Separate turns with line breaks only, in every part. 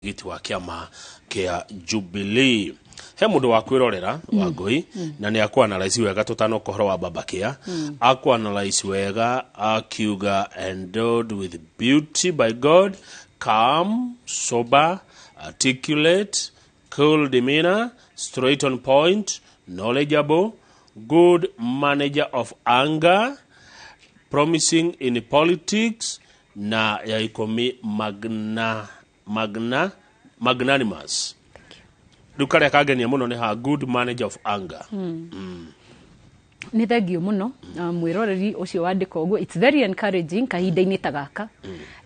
Giti wa kĩama kĩa Jubilee he mũndũ wa kwĩrorera wa ngũi na nĩ akũ-analyse wega tũtanoka ũhoro wa Babakĩa, akũ-analyse wega akiuga, "Endowed with beauty by God, calm, sober, articulate, cool demeanor, straight on point, knowledgeable, good manager of anger, promising in politics," na ya 10, magnanimous. Rĩu karĩa kangenia mũno nĩ ha "good manager of anger".
Nĩ thengio mũno, mwĩroreri ũcio wandĩka ũguo. It's very encouraging kahinda-inĩ ta gaka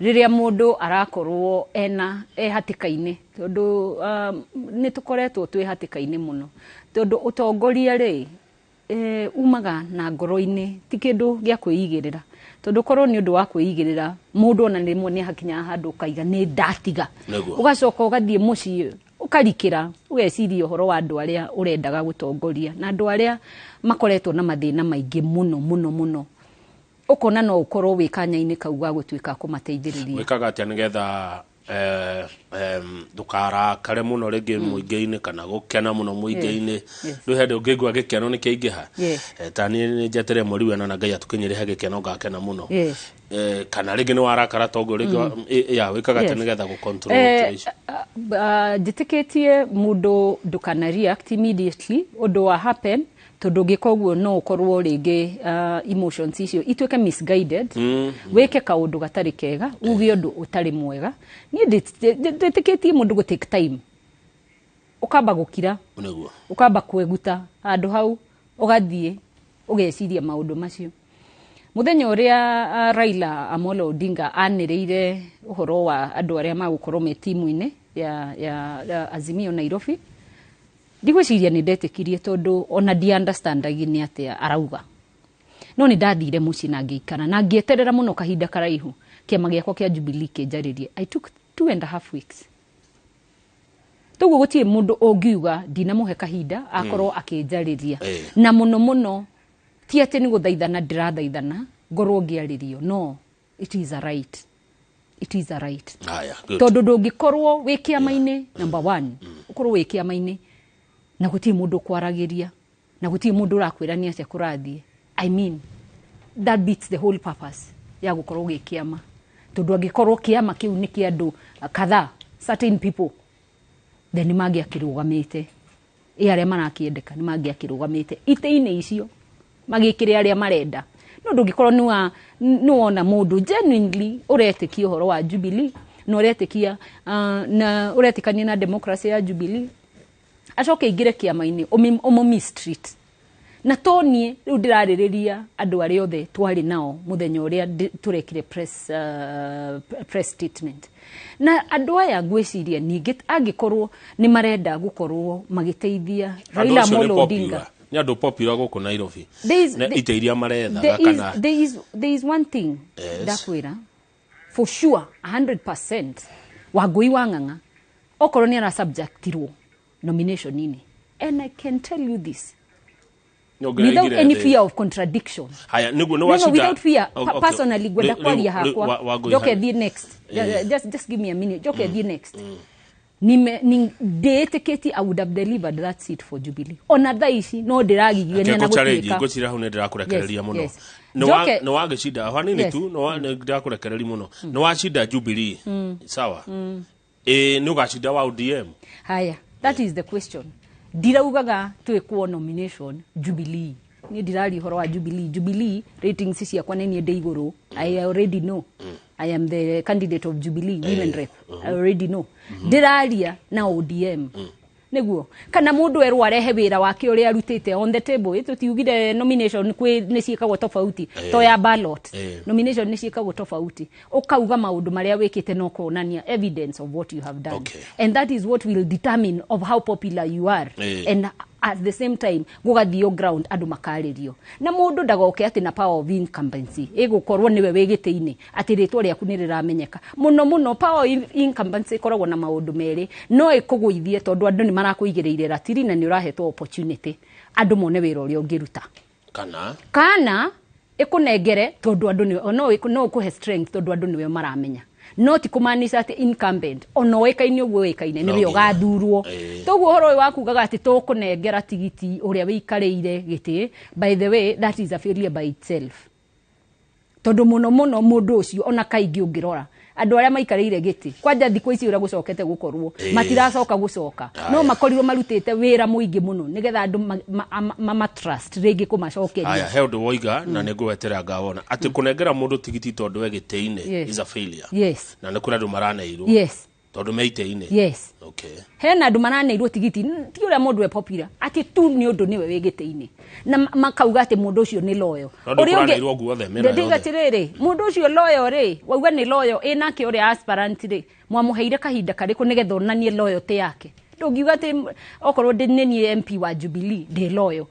rĩrĩa mũndũ arakorwo ena e hatĩka-inĩ, tondũ nĩ tũkoretwo twĩ hatĩka-inĩ mũno, tondũ ũtongoria rĩ umaga na ngoro-inĩ, ti kĩndũ gĩa kwĩigĩrĩra, tondũ korwo nĩ ũndũ wa kwĩigĩrĩra mũndũ ona rĩmwe nĩ hakinyaga handũ ũkaiga nĩ ndatiga. Ũgacoka ũgathiĩ mũciĩ, ũkarikĩra, ũgeciria ũhoro wa andũ arĩa ũrendaga gũtongoria na andũ arĩa makoretwo na mathĩna maingĩ mũno mũno mũno, ũkona no ũkorwo wĩ kanya-inĩ kau ga gũtuĩka kũmateithĩrĩria.
Wĩkaga atĩa nĩgetha ndũkarakare mũno rĩngĩ mũingĩ-inĩ kana gũkena mũno mũingĩ-inĩ? Rĩu hĩndĩ ũngĩigua gĩkeno nĩ kĩaingĩha, ta niĩ nĩ njeterere mweri wena na Ngai atũkinyĩre he gĩkeno ngakena mũno. Kana rĩngĩ nĩ warakara toguo rĩngĩ ya wĩkaga atĩa nĩgetha gũ-control icio?
Njĩtĩkĩtie mũndũ ndũkana react immediately ũndũ wa happen, tondũ ũngĩka ũguo no ũkorwo rĩngĩ emotions icio ituĩke misguided, wĩke kaũndũ gatarĩ kega, uge ũndũ ũtarĩ mwega. Niĩ ndĩtĩkĩtie mũndũ gũ take time, ũkamba gũkira, ũkamba kweguta handũ hau, ũgathiĩ ũgeciria maũndũ macio. Mũthenya ũrĩa Raila Amolo Odinga anĩrĩire ũhoro wa andũ arĩa magũkorwo me timu-inĩ ya Azimio Nairobi, ndigwĩciria nĩ ndetĩkirie, tondũ ona ndi understandagi nĩ atĩa arauga. No nĩ ndathire mũciĩ na ngĩikara na ngĩeterera mũno kahinda karaihu kĩama gĩakwa kĩa Jubilee kĩnjarĩrie. I took 2.5 weeks. Toguo gũtirĩ mũndũ ũngiuga ndinamũhe kahinda akorwo akĩnjarĩria. Na mũno mũno ti atĩ nĩ gũthaithana ndĩrathaithana ngorwo ngĩarĩrio. No it is a right, it is a right.
Haya, good.
Tondũ ndũngĩkorwo wĩ kĩama-inĩ, number one, ũkorwo wĩ kĩama-inĩ na gũtirĩ mũndũ ũkwaragĩria na gũtirĩ mũndũ ũrakwĩra nĩ atĩa kũrathiĩ. I mean, that beats the whole purpose ya gũkorwo gĩ kĩama, tondũ angĩkorwo kĩama kĩu nĩ kĩa andũ kadhaa, certain people, then nĩ mangĩakĩrũgamĩte ĩ arĩa marakĩendeka, nĩ mangĩakĩrũgamĩte itĩ-inĩ icio magĩkĩre arĩa marenda. No ndũngĩkorwo nĩ wona mũndũ genuinely ũretĩkia ũhoro wa Jubilee na ũretĩkia na ũretĩkania na democracy ya Jubilee, acoke aingĩre kĩama-inĩ ũmũ mistreat. Na to niĩ rĩu ndĩrarĩrĩria, andũ arĩa othe twarĩ nao mũthenya ũrĩa tũrekire press statement na andũ aya, ngwĩciria ningĩ angĩkorwo nĩ marenda gũkorwo magĩteithia
Andũ
Raila
acio nĩ
Amolo Odinga.
popular. Nĩ andũ popular gũkũ Nairobi. Na itĩ iria marethaga kana
There is one thing ndakwĩra for sure 100%, Wangũi wa Ng'ang'a okorwo nĩ arasubjectirwo nomination-inĩ, and I can tell you this without any fear of contradiction.
Haya, nĩguo nĩ
No,
wacinda.
without fear.
Oh, okay.
Personally ngwenda kwaria hakwa.
Wangũi
Njoke thiĩ next. Just give me a minute, njoke thiĩ next. Nime ni ndĩĩtĩkĩtie I would have delivered that seat for Jubilee. Ona thaa ici no ndĩragigio nĩ na
challenge
gũtuĩka.
Ngwĩciria hau nĩ ndĩrakũrekereria mũno. Nĩ wagĩcinda hanini tu, nĩ ndĩrakũrekereria mũno. Nĩ wacinda Jubilee, sawa, ĩ nĩ ũgacinda wa ODM?
Haya, that is the question. Ndiraugaga twĩkwo nomination Jubilee. Niĩ ndiraria ũhoro wa Jubilee. Jubilee ratings ciakwa nĩ niĩ ndĩ igũrũ. I already know I am the candidate of Jubilee women rep. I already know. Ndĩraria na ODM nĩguo kana mũndũ erwo arehe wĩra wake ũrĩa arutĩte on the table. Ĩ tũtiugire nomination kwĩ nĩ ciĩkagwo tofauti to ya ballot? Nomination nĩ ciĩkagwo tofauti, ũkauga maũndũ marĩa wĩkĩte na ũkonania evidence of what you have done, and that is what will determine of how popular you are. And at the same time gũgathio ground, andũ makarĩrio, na mũndũ ndagoke atĩ na power of incumbency ĩgũkorwo nĩwe wĩ gĩtĩ-inĩ, atĩ rĩtwa rĩaku nĩ rĩramenyeka mũno mũno. Power of incumbency ĩkoragwo na maũndũ merĩ: no ĩkũgũithie tondũ andũ nĩ marakũigĩrĩire ratiri na nĩ ũrahetwo opportunity andũ mone wĩra ũrĩa ũngĩruta,
kana
kana ĩkũnengere tondũ andũ no ĩkũhe strength tondũ andũ nĩwe maramenya. No ti kũmaanisha atĩ incumbent ona oĩkaine ũguo oĩkaine
No
nĩwe
nginya.
ũgathurwo. Toguo ũhoro ũyũ wa kugaga atĩ tũkũnengera tigiti ũrĩa wĩikarĩire gĩtĩ, by the way, that is a failure by itself, tondũ mũno mũno mũndũ ũcio ona kaingĩ ũngĩrora andũ arĩa maikarĩire gĩtĩ kwanja thikũ ici ũrĩa gũcokete gũkorwo matiracoka gũcoka, no makorirwo marutĩte wĩra mũingĩ mũno nĩgetha andũ mama trust rĩngĩ kũmacokeria.
Aya, he ũndũ woiga na nĩ ngũwetera ngawona atĩ kũnengera mũndũ tigiti tondũ e gĩtĩ-inĩ is a failure.
Yes.
Na nĩ kũrĩ andũ maraneirwo tondũ me itĩ-inĩ.
Yes. Hena andũ maraneirwo tigiti ti ũrĩa mũndũ e popular, atĩ tu nĩ ũndũ nĩwe wĩ gĩtĩ-inĩ, na makauga atĩ mũndũ ũcio nĩ loyal.
No ndũkũraneirwo guothe, mĩena
Ndĩndiga
yothe.
atĩrĩrĩ, mũndũ ũcio loyal rĩ, wauga nĩ loyal ĩ nake ũrĩa aspirant rĩ, mwamũheire kahinda karĩkũ nĩgetha onanie loyalty yake? Ndũngiuga atĩ okorwo ndĩ nĩ niĩ MP wa Jubilee ndĩ loyal.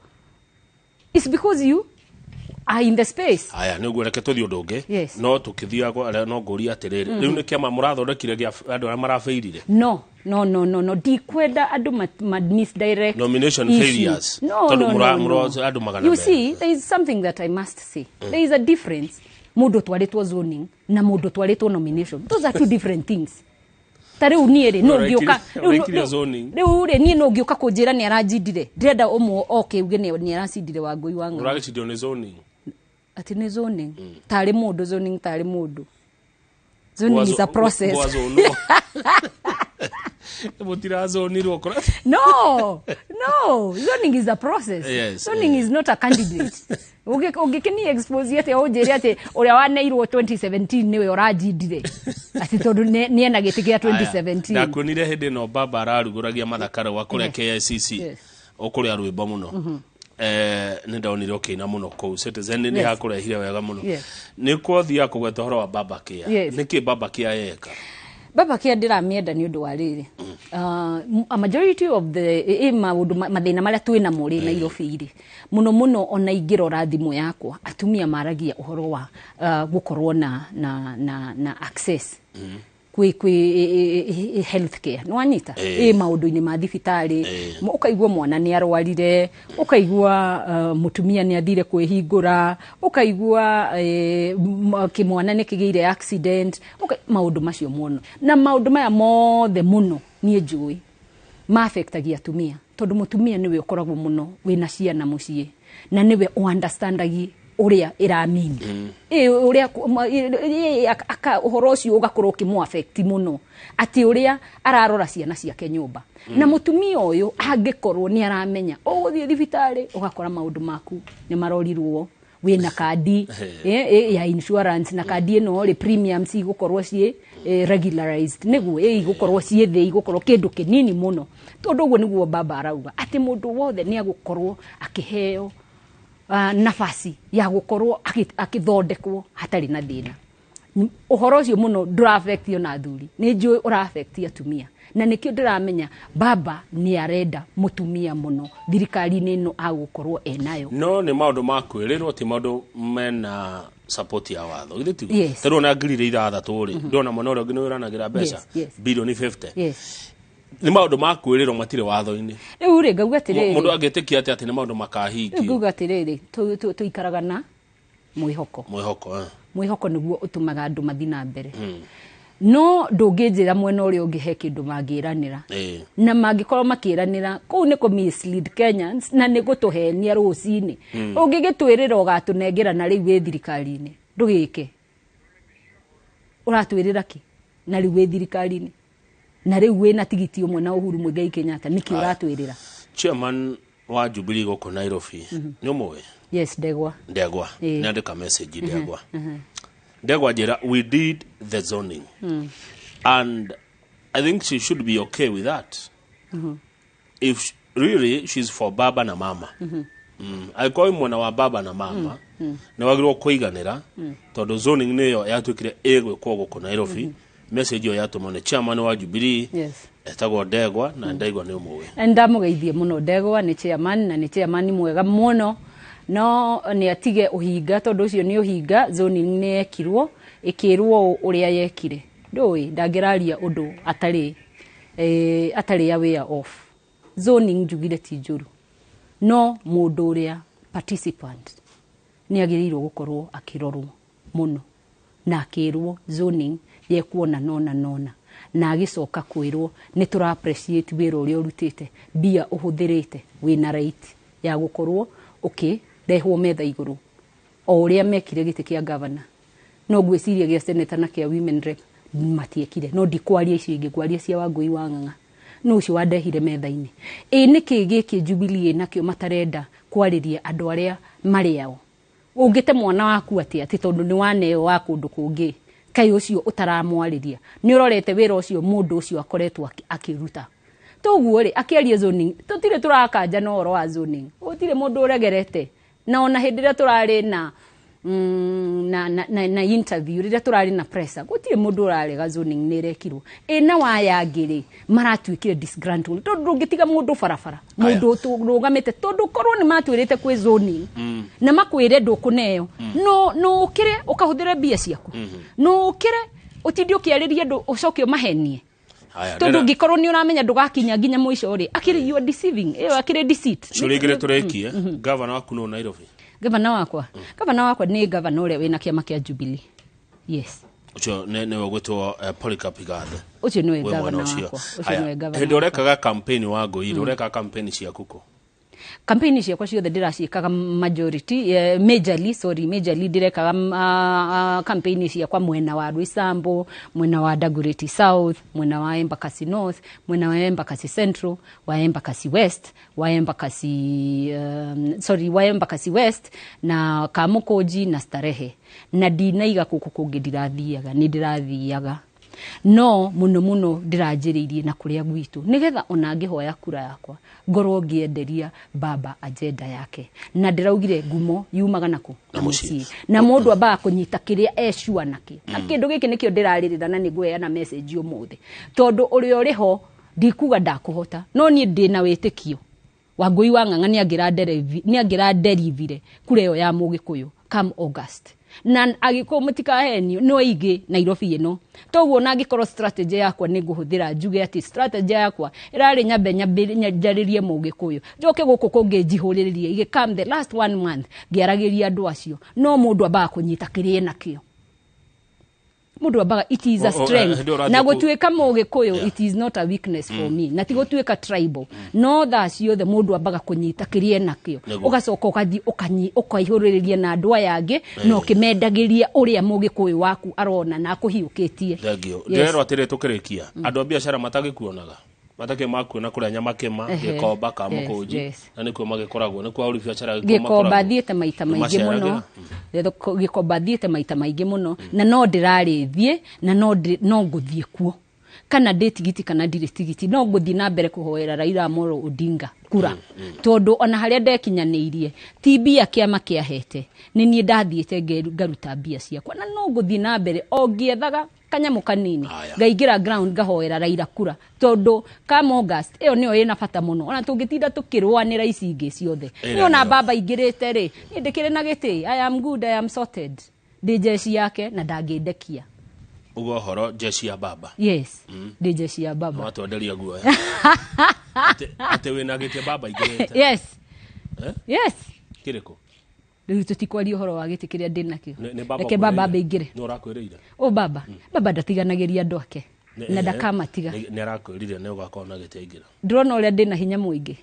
It's because you are in the space.
Aya, nĩ ũguo, reke tũthiĩ ũndũ ũngĩ.
Yes.
No tũkĩthiaga no ngũria atĩrĩrĩ, rĩu nĩ kĩama mũrathondekire gĩa andũ arĩa marabĩirire?
No, no, no, no, no, ndikwenda andũ ma misdirect
Nomination
issue.
failures.
No,
Tondũ
no, no, no.
andũ magana
You
merĩ.
see, there is something that I must say. There is a difference mũndũ twarĩtwo zoning na mũndũ twarĩtwo nomination. Those are two different things. Ta rĩu niĩ rĩ, no ngĩũka
Ũrekire zoning.
Rĩu rĩ, niĩ no ngĩũka kũnjĩra nĩ aranjindire, ndĩrenda ũmwe oke uge nĩ aracindire Wangũi wa Ng'ang'a.
Ũragĩcindio nĩ zoning.
Atĩ nĩ zoning tarĩ mũndũ, zoning tarĩ mũndũ, zoning is a process.
Gwazonwo, mũtirazonirwo kũra.
No, zoning is a process. Zoning is not a candidate. Ũngĩkĩni expose atĩ ũnjĩre atĩ ũrĩa waneirwo 2017 nĩwe ũranjindire atĩ tondũ nĩena gĩtĩ kĩa 2017.
Ndakuonire hĩndĩ ĩno baba ararugũragia mathakarũa kũrĩa KICC. Ũkũrĩa rwĩmbo mũno. Nĩ ndonire ũkĩina mũno kũu Citizen nĩ hakũrehire wega mũno. Nĩ kwothiaga kũgweta ũhoro wa Baba Kia. Nĩkĩ Baba Kia yeka?
Baba Kia ndĩramĩenda nĩ ũndũ wa rĩrĩ, a majority of the maũndũ mathĩna marĩa twĩ namo rĩ Nairobi rĩ, mũno mũno ona ingĩrora thimũ yakwa, atumia maragia ũhoro wa gũkorwo na access kwĩ health care, nĩ wanyita, ĩ maũndũ-inĩ ma thibitarĩ. Ũkaigua mwana nĩ arwarire, ũkaigua mũtumia nĩ athire kwĩhingũra, ũkaigua kĩmwana nĩ kĩgĩire accident, maũndũ macio mũno, na maũndũ maya mothe mũno niĩ njũĩ maafektagia atumia, tondũ mũtumia nĩwe ũkoragwo mũno wĩna ciana mũciĩ na nĩwe ũundastandagi ũrĩa ĩramini ĩ ũrĩa ũhoro ũcio ũgakorwo ũkĩmũ affect mũno, atĩ ũrĩa ararora ciana ciake nyũmba. Na mũtumia ũyũ angĩkorwo nĩ aramenya ũgũthiĩ thibitarĩ ũgakora maũndũ maku nĩ marorirwo, wĩna kandi ya insurance, na kandi ĩno rĩ, premiums igũkorwo ciĩ regularized, nĩguo igũkorwo ciĩ thĩ, igũkorwo kĩndũ kĩnini mũno, tondũ ũguo nĩguo baba arauga atĩ mũndũ wothe nĩ agũkorwo akĩheo nafasi ya gũkorwo akĩthondekwo hatarĩ na thĩna. Ũhoro ũcio mũno ndũra-affect ona athuri, nĩ njũĩ ũra-affect atumia, na nĩkĩo ndĩramenya baba nĩ arenda mũtumia mũno thirikari-inĩ ĩno agũkorwo enayo.
No nĩ maũndũ ma kwĩrĩrwo, ti maũndũ mena support ya watho, githĩ tiguo?
Yes.
Ta rĩu ona ngiri iria ithathatũ rĩ, ndona mwena ũrĩa ũngĩ nĩ wĩranagĩra mbeca bilioni 50. Nĩ maũndũ ma kwĩrĩrwo, matirĩ watho-inĩ.
Rĩu rĩ, ngauga atĩrĩrĩ,
Mũndũ angĩtĩkia atĩ atĩ nĩ maũndũ
rĩu
makahingio?
Ngauga atĩrĩrĩ, tũikaraga na mwĩhoko.
Mwĩhoko, eh.
Mwĩhoko nĩguo ũtũmaga andũ mathiĩ na mbere, no ndũngĩnjĩra mwena ũrĩa ũngĩ he kĩndũ mangĩranĩra, na mangĩkorwo makĩranĩra kũu nĩ kũ mislead Kenyans na nĩ gũtũhenia rũcinĩ. Ũngĩgĩtwĩrĩra ũgatũnengera na rĩu wĩ thirikari-inĩ, ndũgĩke ũratwĩrĩra kĩ na rĩu wĩ thirikari-inĩ na rĩu wĩna tigiti ũmwe na Uhuru Muigai Kenyatta, nĩkĩ ũratwĩrĩra?
Chairman wa Jubilee gũkũ Nairobi nĩ ũmũĩ?
Yes, Ndegwa.
Ndegwa.
Ĩĩ.
Nĩ andĩka message Ndegwa. Ndegwa njĩra, "We did the zoning and I think she should be okay with that if really she's for baba na mama." Angĩkorwo wĩ mwena wa baba na mama, nĩ wagĩrĩirwo kũiganĩra tondũ zoning nĩyo yatuĩkire ĩgwĩkwo gũkũ Nairobi. Message ĩyo yatũmwo nĩ chairman wa Jubilee, etagwo Ndegwa, na Ndegwa nĩ ũmũĩ.
Ndamũgeithie mũno. Ndegwa nĩ chairman na nĩ chairman mwega mũno, no nĩ atige ũhinga, tondũ ũcio nĩ ũhinga. Zoning nĩ yekirwo, ĩkĩrwo ũrĩa yekire, ndũĩ ndangĩraria ũndũ atarĩ atarĩ aware of. Zoning njugire ti njũru, no mũndũ ũrĩa participant nĩ agĩrĩirwo gũkorwo akĩrorwo mũno na akĩrwo zoning Yekuona nona nona na agĩcoka kwĩrwo nĩ tũra appreciate wĩra ũrĩa ũrutĩte, mbia ũhũthĩrĩte, wĩna right ya gũkorwo ũkĩrehwo metha igũrũ o ũrĩa mekire gĩtĩ kĩa governor. No ngwĩciria gĩa senator na kĩa women rep matiekire, no ndikwaria icio ingĩ, ngwaria cia Wangũi wa Ng'ang'a no ũcio wandehire metha-inĩ. Ĩ nĩkĩ gĩkĩ Jubilee ĩnakĩo matarenda kwarĩria andũ arĩa marĩ ao? Ũngĩte mwana waku atĩa atĩ tondũ nĩ waneo wa kũndũ kũngĩ, kaĩ ũcio ũtaramwarĩria nĩ ũrorete wĩra ũcio mũndũ ũcio akoretwo akĩruta? Toguo rĩ, akĩaria zoning, tũtirĩ tũrakanja na ũhoro wa zoning, gũtirĩ mũndũ ũregerete. Na ona hĩndĩ ĩrĩa tũrarĩ na na interview, rĩrĩa tũrarĩ na pressure, gũtirĩ mũndũ ũrarega zoning nĩ ĩrekirwo. Ĩ na waya angĩ rĩ, maratuĩkire disgruntled tondũ ndũngĩtiga mũndũ barabara, mũndũ ũrũgamĩte, tondũ korwo nĩ matwĩrĩte kwĩ zoning na makwĩre ndũkũneo, no ũkĩre ũkahũthĩre mbia ciaku, no ũkĩre ũtinde ũkĩarĩria andũ ũcoke ũmahenie?
Haya,
Tondũ ũngĩkorwo nĩ ũramenya ndũgakinya nginya mũico rĩ, akĩrĩ you are deceiving, ĩyo akĩrĩ deceit.
Ciũria igĩrĩ tũrĩkie. Gavana waku nũ Nairobi?
Gavana wakwa nĩ gavana ũrĩa wĩna kĩama kĩa Jubilee, yes.
Ũcio nĩwe ũgwĩtwo Polycarp Igathe?
Ũcio nĩwe
Wĩ mwena
gavana
ũcio.
wakwa, ũcio
Haya,
nĩwe gavana
hĩndĩ
wakwa.
ũrekaga campaign wa Ngũi, ũrekaga campaign ciaku kũ?
Campaign ciakwa ciothe ndĩraciĩkaga majority, majorly, sorry, majorly ndĩrekaga campaign ciakwa mwena wa Roysambu, mwena wa Dagoretti South, mwena wa Embakasi North, mwena wa Embakasi Central, wa Embakasi West, wa Embakasi sorry, wa Embakasi West na Kamukunji na Starehe, na ndinaiga kũkũ kũngĩ ndirathiaga, nĩ ndĩrathiaga, no mũno mũno ndĩranjĩrĩirie na kũrĩa gwitũ, nĩgetha ona ngĩhoya kura yakwa ngorwo ngĩenderia baba agenda yake. Na ndĩraugire ngumo yumaga nakũ?
Na mũciĩ.
Na mũndũ ambaga kũnyita kĩrĩa ecua nakĩo, na kĩndũ gĩkĩ nĩkĩo ndĩrarĩrĩra, na nĩngũheana message ũmũthĩ, tondũ ũrĩa ũrĩ ho ndikuga ndakũhota, no niĩ ndĩna wĩtĩkio Wangũi wa Ng'ang'a nĩ angĩranderivire kura ĩyo ya Mũgĩkũyũ come August. Na agĩkorwo mũtikahenio, no aingĩ Nairobi ĩno. Toguo ona angĩkorwo strategy yakwa nĩ ngũhũthĩra, njuge atĩ strategy yakwa ĩrarĩ nyambe njarĩrie Mũgĩkũyũ, njoke gũkũ kũngĩ njihũrĩrĩrie, igĩ come the last one month ngĩaragĩria andũ acio. No mũndũ ambaga kũnyita kĩrĩa enakĩo, mũndũ ambaga, it is a strength.
Hĩndĩ ĩyo ũrathiĩ
Na gũtuĩka Mũgĩkũyũ, it is not a weakness for me, na ti gũtuĩka tribal, no thaa ciothe mũndũ ambaga kũnyita kĩrĩa enakĩo. Ũgacoka ũgathiĩ ũkaihũrĩrĩria na andũ aya angĩ na ũkĩmendagĩria ũrĩa Mũgĩkũyũ waku arona na akũhiũkĩtie.
Thengio.
Yes.
Ndĩrerwo atĩrĩ, tũkĩrĩkia, andũ a biacara matagĩkuonaga, matakĩ makuona kũrĩa Nyamakĩma, Gĩkomba, Kamũkũnji, na nĩkuo magĩkoragwo, nĩkuo ahũri biacara gĩkuo
Gĩkomba
makoragwo.
thiĩte maita maingĩ mũno.
Nĩmaceragĩra?
Gĩkomba thiĩte maita maingĩ mũno, na no ndĩrarĩthiĩ na no ngũthiĩ kuo, kana ndĩ tigiti kana ndirĩ tigiti, no ngũthiĩ na mbere kũhoera Raila Amolo Odinga kura, tondũ ona harĩa ndekinyanĩirie ti mbia kĩama kĩahete, nĩ niĩ ndathiĩte ngaruta mbia ciakwa, na no ngũthiĩ na mbere o ngĩethaga kanyamũ kanini.
Haya.
Ngaingĩra ground ngahoera Raila kura, tondũ come August ĩyo nĩyo ĩna bata mũno, ona tũngĩtinda tũkĩrũanĩra ici ingĩ ciothe.
Ĩrĩa
Niĩ ona
nĩyo.
baba ingĩrĩte rĩ, niĩ ndĩkĩrĩ na gĩtĩ, I am good, I am sorted, ndĩ njeci yake na ndangĩndekia.
Uga ũhoro jeshi ya baba.
Yes, ndĩ njeci ya baba.
Watwenderia guoya atĩ wĩna gĩtĩ baba ingĩrĩte.
Yes.
Eh?
Yes.
Kĩrĩkũ?
Rĩu tũtikwaria ũhoro wa gĩtĩ kĩrĩa ndĩ nakĩo.
Nĩ baba
Reke baba
ũkwĩrĩire?
ambe ingĩre.
Nĩ ũrakwĩrĩire?
O baba, baba ndatiganagĩria andũ ake na ndakamatiga.
Nĩ arakwĩrire nĩ ũgakorwo na gĩtĩ aingĩra?
Ndĩrona ũrĩa ndĩ na hinya mũingĩ.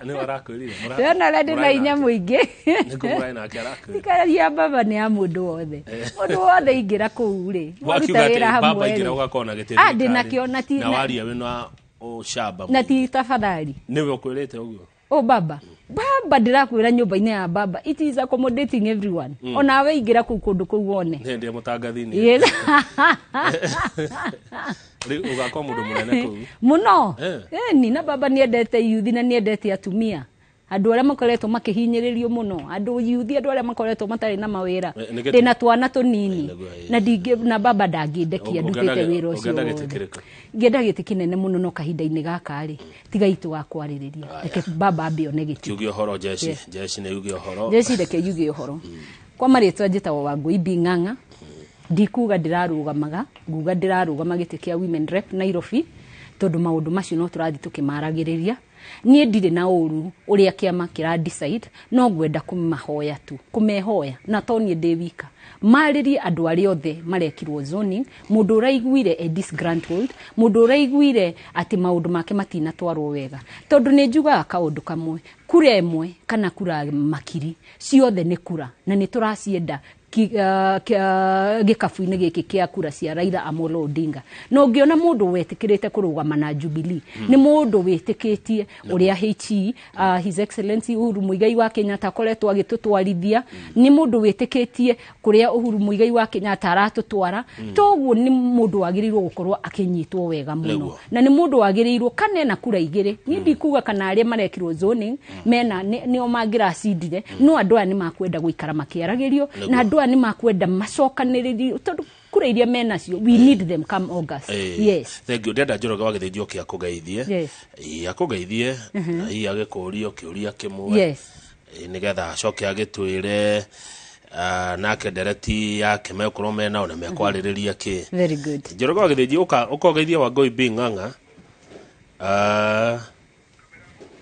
Nĩ arakwĩrire?
Ndĩrona ũrĩa ndĩ na hinya mũingĩ.
Nĩkũ mũraĩ nake arakwĩrire?
Thikararia, baba nĩ ya mũndũ wothe, mũndũ wothe ingĩra kũu rĩ,
Wakiuga
mwaruta
atĩ
wĩra
baba
hamwe
aingĩra
rĩ.
ũgakorwo na gĩtĩ
Ah, ndĩ
thirikari,
nakĩo na ti
na waria wĩna ũcamba
na
mũingĩ.
ti tafadhali.
Nĩwe ũkwĩrĩte ũguo?
O baba, baba ndĩrakwĩra, nyũmba-inĩ ya baba it is accommodating everyone. Onawe ingĩra kũu kũndũ kũu wone.
Nĩ ndĩ mũtangathini.
Yes.
Rĩu ũgakorwo mũndũ mũnene kũu.
Mũno.
Eh.
Ĩni, na baba nĩendete yuthi na nĩendete atumia, andũ arĩa makoretwo makĩhinyĩrĩrio mũno, andũ yuthi, andũ arĩa makoretwo matarĩ na mawĩra.
Eh, nĩ gĩtũ-
Ndĩna twana tũnini.
Eh, nĩguo, eh.
Na ndingĩ, na baba ndangĩndekia ndutĩte wĩra ũcio
Ũngĩenda gĩtĩ
wothe.
kĩrĩkũ?
Ngĩenda gĩtĩ kĩnene mũno, no kahinda-inĩ gaka rĩ, tiga itũ wa kwarĩrĩria, reke baba ambe one gĩtĩ.
Kiuge ũhoro jeshi.
Yes.
Jeshi nĩ yuge ũhoro.
Jeshi, reke yuge ũhoro. Kwa marĩtwa njĩtagwo Wangũi B Ng'ang'a. Ndikuga ndĩrarũgamaga, nguga ndĩrarũgama gĩtĩ kĩa women rep Nairobi, tondũ maũndũ macio no tũrathiĩ tũkĩmaragĩrĩria. Niĩ ndirĩ na ũru ũrĩa kĩama kĩra decide, no ngwenda kũmahoya tu, kũmehoya, na to niĩ ndĩ wika, marĩrie andũ arĩa othe marekirwo zoning, mũndũ ũraiguire e disgruntled, mũndũ ũraiguire atĩ maũndũ make matinatwarwo wega, tondũ nĩ njugaga kaũndũ kamwe, kura ĩmwe kana kura makiri ciothe nĩ kura, na nĩ tũracienda gĩkabu-inĩ gĩkĩ kĩa kura cia Raila Amolo Odinga. Na ũngĩona mũndũ wetĩkĩrĩte kũrũgama na Jubilee, nĩ mũndũ wĩtĩkĩtie ũrĩa HE, His Excellency Uhuru Muigai wa Kenyatta akoretwo agĩtũtwarithia, nĩ mũndũ wĩtĩkĩtie kũrĩa Uhuru Muigai wa Kenyatta aratũtwara. Toguo nĩ mũndũ wagĩrĩirwo gũkorwo akĩnyitwo wega mũno, na nĩ mũndũ wagĩrĩirwo kana ena kura igĩrĩ. Niĩ ndikuga kana arĩa marekirwo zoning mena nĩo mangĩracindire, no andũ aya nĩ makwenda gũikara makĩaragĩrio, na andũ aya nĩ makwenda macokanĩrĩrio, tondũ kura iria menacio, we need them come August. Yes.
Thank you. Ndĩrenda Njoroge wa Gĩthĩnji oke akũgeithie. Akũgeithie na hihi agĩkũrio kĩũria kĩmwe. Nĩgetha acoke agĩtwĩre, nake ndereti yake megũkorwo menao na mekwarĩrĩria kĩ.
Very good.
Njoroge wa Gĩthĩnji, ũka ũkogeithie Wangũi B Ng'ang'a,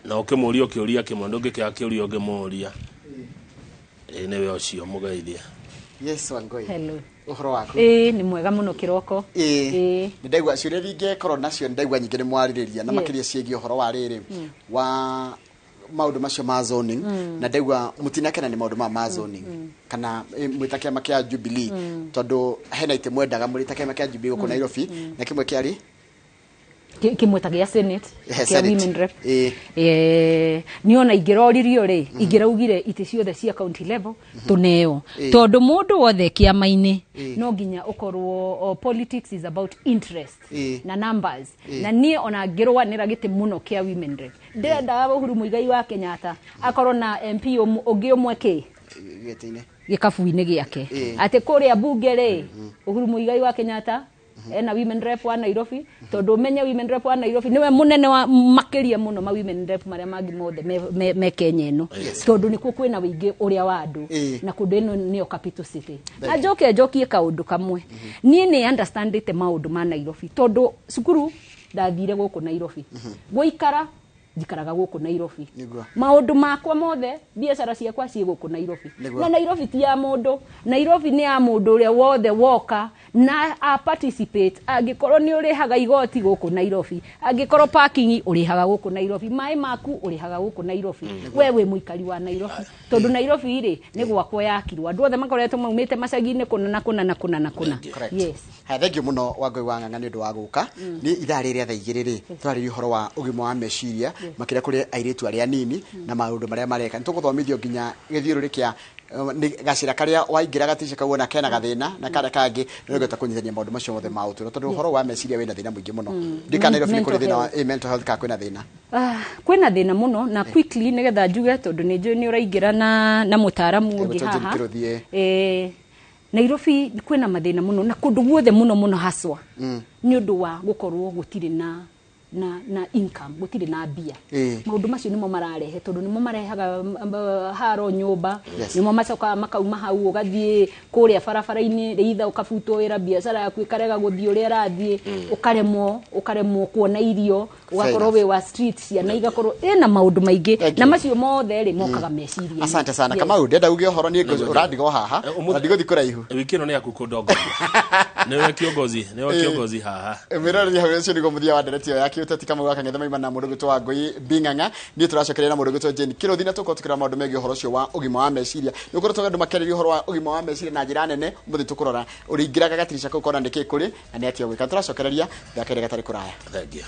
na ũkĩmũria kĩũria kĩmwe, ndũngĩkĩaga kĩũria ũngĩmũria. Nĩwe ũcio, mũgeithie.
Yes, Wangũi.
Hello.
Ũhoro waku?
Ĩĩ, nĩ mwega mũno kĩroko.
Ĩĩ. Nĩ ndaigua ciũria iria ingĩkorwo nacio, nĩ ndaigua nyingĩ nĩ mwarĩrĩria na makĩria ciĩgiĩ ũhoro wa rĩrĩ wa maũndũ macio ma zoning, na ndaigua mũtinakena nĩ maũndũ ma zoning kana mwĩ ta kĩama kĩa Jubilee, tondũ hena itĩ mwendaga mũrĩ ta kĩama kĩa Jubilee gũkũ Nairobi, na kĩmwe kĩarĩ
Kĩmwe ta gĩa Senate, kĩa
Senate.
Women Rep. Niĩ ona ingĩroririo rĩ, ingĩraugire itĩ ciothe cia county level tũneo, tondũ mũndũ wothe kĩama-inĩ no nginya ũkorwo, politics is about interest na numbers. Na niĩ ona ngĩrũanĩra gĩtĩ mũno kĩa Women Rep, ndĩrendaga Uhuru Muigai wa Kenyatta akorwo na MP ũngĩ ũmwe kĩ
gĩtĩ-inĩ,
gĩkabu-inĩ gĩake, atĩ kũrĩa bunge rĩ, Uhuru Muigai wa Kenyatta ena women rep wa Nairobi, tondũ ũmenye women rep wa Nairobi niwe mũnene wa makĩria mũno ma women rep marĩa mangĩ mothe me Kenya ĩno, tondũ nĩkuo kwĩna wĩingĩ ũrĩa wa andũ, na kũndũ ĩno nĩyo capital city. Na njoke njokie kaũndũ kamwe, niĩ nĩ understandĩte maũndũ ma Nairobi, tondũ cukuru ndathire gũkũ Nairobi, gũikara njikaraga gũkũ Nairobi, maũndũ makwa mothe, biacara ciakwa ciĩ gũkũ Nairobi. Na Nairobi ti ya mũndũ, Nairobi nĩ ya mũndũ ũrĩa wothe woka na a participate. Angĩkorwo nĩ ũrĩhaga igoti gũkũ Nairobi, angĩkorwo parking ũrĩhaga gũkũ Nairobi, maĩ maku ũrĩhaga gũkũ Nairobi, we wĩ mũikari wa Nairobi, tondũ Nairobi rĩ, nĩ gwakwo yakirwo, andũ othe makoretwo maumĩte macagi-inĩ kũna na kũna na kũna na kũna. Yes.
Haya, thank you mũno Wangũi wa Ng'ang'a nĩ ũndũ wa gũka. Nĩ ithaa rĩrĩa thaa 2 rĩ, twarĩria ũhoro wa ũgima wa meciria, makĩria kũrĩ airĩtu arĩa anini na maũndũ marĩa mareka. Nĩ tũgũthomithio nginya gĩthiũrũrĩ kĩa nĩ gacĩra karĩa waingĩra gatica kau ona kena gathĩna na karĩa kangĩ, nĩ ũngĩhota kũnyitithania maũndũ macio mothe ma ũtũũro, tondũ ũhoro wa meciria wĩna thĩna mũingĩ mũno. Ndikana Nairobi nĩ kũrĩ
Mental
thĩna wa
health.
Mental health ka kwĩna thĩna.
Kwĩna thĩna mũno, na quickly nĩgetha njuge, tondũ nĩ njũĩ nĩ ũraingĩra na mũtaaramu ũngĩ
Gũtũ
haha.
Kĩrũthiĩ.
Nairobi kwĩna mathĩna mũno na kũndũ guothe mũno mũno haswa, nĩ ũndũ wa gũkorwo gũtirĩ na income, gũtirĩ na mbia. Maũndũ macio nĩmo mararehe, tondũ nĩmo marehaga haro nyũmba, nĩmo macokaga makauma hau ũgathiĩ kũrĩa barabara-inĩ, rĩitha ũkabutwo wĩra, biacara yaku ĩkarega gũthiĩ ũrĩa ĩrathiĩ, ũkaremwo kuona irio, ũgakorwo wĩ wa street, ciana igakorwo ĩna maũndũ maingĩ,
Thank
na
you.
macio mothe rĩ mokaga meciria-inĩ.
Asante sana.
Yes.
Kamau, ndenda uge ũhoro niĩ ũrandiga o haha,
Ũmũthĩ-
na ndigũthiĩ kũraihu.
Wiki ĩno nĩ yaku kũndongoria, nĩwe kiongozi, nĩwe kiongozi haha.
Mwĩroreri, hau ũcio nĩguo mũthia wa ndereti ĩyo ya kĩũteti. Kamau wa Kang'ethe maima na mũndũ gwĩtwo Wangũi Bing'ang'a. Niĩ tũracokeria na mũndũ gwĩtwo Jane Kĩrũthi, na tũkorwo tũkĩrora maũndũ megiĩ ũhoro ũcio wa ũgima wa meciria. Nĩ ũkoretwo andũ makĩarĩria ũhoro wa ũgima wa meciria na njĩra nene. Ũmũthĩ tũkũrora ũrĩingĩraga gatirisha kau kona nĩkĩ kũrĩ na nĩ atĩa ũgwĩka. Tũracokereria thaka ĩrĩa gatarĩ kũraya.
Thank you.